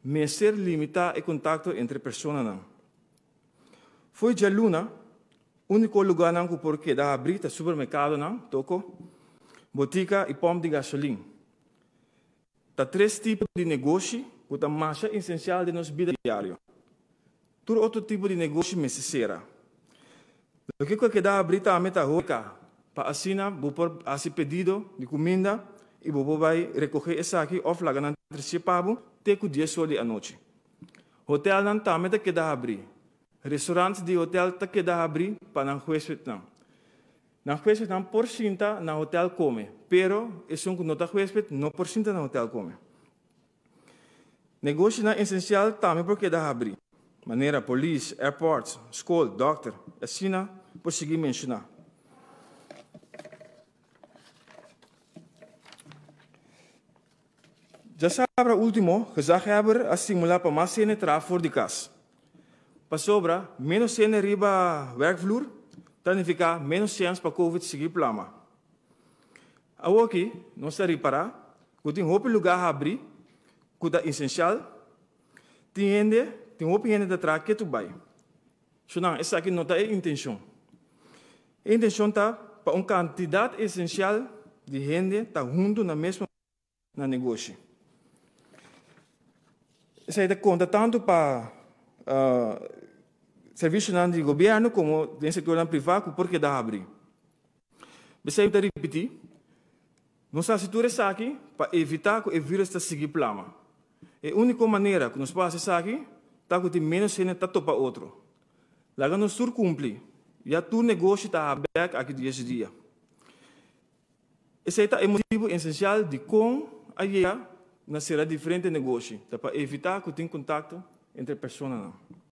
Mester limitá e kontakto entre personanan. Fo'i djaluna, úniko lugánan ku por keda habrí ta supermerkadonan, toko, botika i pòmp di gasolin. Ta tres tipo di negoshi ku ta masha esensial den nos bida diario. Tur otro tipo di negoshi mester sera. Loke ku a keda habrí tambe ta horeca, pa asina bo por hasi pedido di kuminda i bo por bai rekohé esaki òf laga nan trese pa bo te ku dies or di anochi. Hotelnan tambe ta keda habrí. Restaurant di hotel ta keda habrí pa nan huespednan. Nan huespednan por sinta na hotel kome, pero esun ku no ta huesped no por sinta na hotel kome. Negoshinan esensial tambe por keda habrí, manera polis, airports, skol, dòkter, i asina por sigui menshoná. Djasabra último, gezaghebber a stimulá pa mas hende traha for di kas. Pasobra ménos hende riba wèrkvloer ta nifiká ménos chèns pa covid sigui plama. Awoki nos ta ripará ku tin hopi lugá habrí ku ta esensial, tin hende, tin hopi hende ta traha ketu bai. Shunan, esaki no ta e intenshon. E intenshon ta pa un kantidat esensial di hende ta huntu na mes na negoshi. Esei ta konta tantu pa servisionan di gobièrnu komo den sektornan privá ku por keda habrí. P'esei mi ta ripití, nos hasi tur esaki pa evitá ku e vírùs ta sigui plama. E úniko manera ku nos por hasi esaki ta ku tin ménos hende ta topa otro. Laga nos tur kumpli, ya tur negoshi ta habri bèk aki dies dia. Esei ta e motibu esensial dikon a yega na sera diferente negoshi, ta pa evitá ku tin kontakto entre personanan.